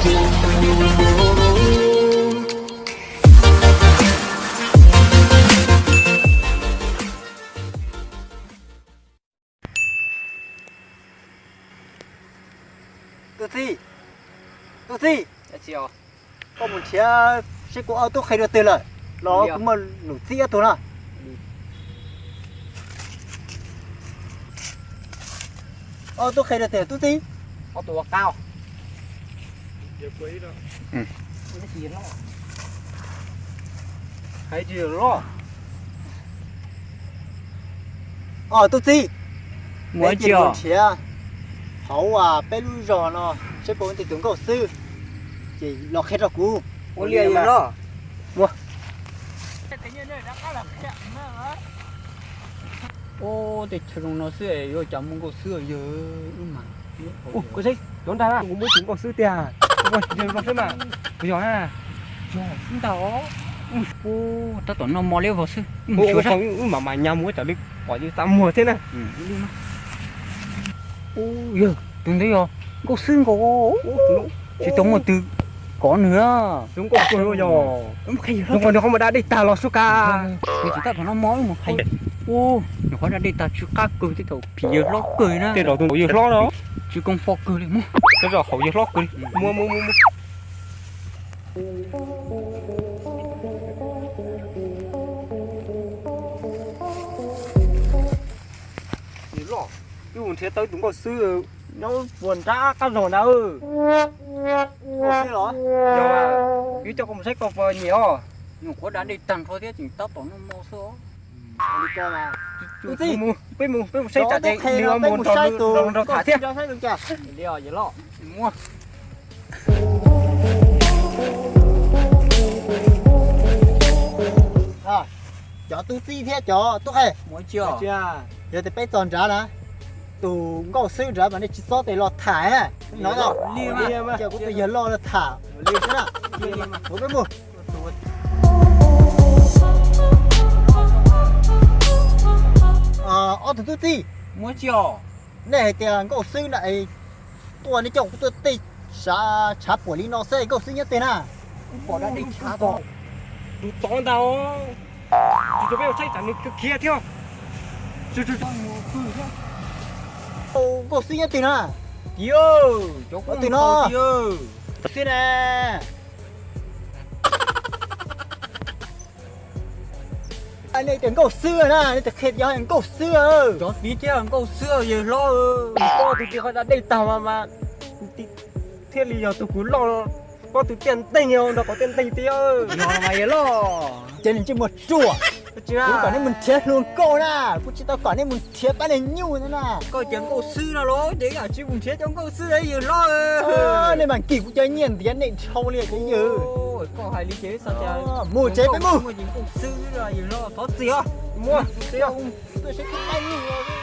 Tub txib, tub txib, koj mus nrhiav seb kuv ob tub qhe dua twg lawm, los kuv muaj num txib ob tug no. Ob tub qhe dua twg tub txib? Ob tub txib, mus nrhiav hauv peb lub zos no seb puas muaj tus nkauj xwb, ces los qhia rau kuv. Ua li los. Ua, tej chaw zoo no xwb yuav cas muaj nkauj xwb yawg. Wb mas, kuv seb cov nrag kuv muaj tus nkauj xwb tiag. Kuv yog na, yog xwb ntag os. Tab tom noj mov li vog xwb. Wb mam mas nyas mus ua cas li pom yus txaj muag thiab na. Yawg, tus ntawd yog nkauj xwb nkaus, tsis tau muaj twg kov nws. Tus nkauj xwb yog, nws qhov mas da dej tag los sub ka. Nws tsis tab tom noj mov mus qhia. Nws qhov da dej tag tsw qab kawg, tej thaum phim yawg hlob kawg na. Tej zaum tus yawg hlob no tsw koob pob kawg li. Tej zaum haum yawg hlob kawg li. Muab, muab, muab, muab. Wb mus nrhiav tau tus nkauj xwb nyob puag nrab qab zog ntag. Nkauj xwb los? Yog, wb coj koj mus saib koj puas nyiam os. Nws qhuav da dej tag nrho thiab tseem tab tom noj mov xwb os. Peb mus, peb mus saib tsam ces nws mus nrog nrog tham thiab. Li os yawg hlob. Cov tub txib thiab cov tub qhe, yog tias peb txog nrad na, tus nkauj xwb nrad mas nej tsis txhob tes los tham na. Hnov tau? Cia kuv tus yawg loj los tham li xwb na. Ua peb mus. Ob tug tub txib, nej hais tias nkauj xwb na es tuaj nej coj kuv tuaj tej sav tshav puam li no xwb, nkauj xwb nyob twg na? Kuv pom da dej tshav tod. Tus tod ntag. Tsis tau peb mus saib tsam nws khiav thiab. Nkauj xwb nyob twg na? Kis, cov twg no? Xwb na. Nej tias nkauj xwb na, nej tias qhia tias nkauj xwb. Cov txiv thiab nkauj xwb yawg hlob. Koj tus txiv qhov da dej tag mas mas thiaj li yog tus kuv loj, koj tus tiaj nteeg nrog qhov tiaj nteeg tiag. Yog mas yawg loj. Ces nws ntsej muag ruam, kuv kom nej mus nrhiav hluas nkauj na, kuv tsis tau kom nej mus nrhiav pab niag nyuj na. Koj tias nkauj xwb no los ces yam tsis mus nrhiav cov nkauj xwb yawg hlob. Nej mas nkim kuv cov nyiaj ntiav nej dhau li cov yawg. Koj hais li ces mus tsev peb mus. Nkauj xwb yawg hlob thov txim os. Mus, tuaj saib kuv pab nyuj.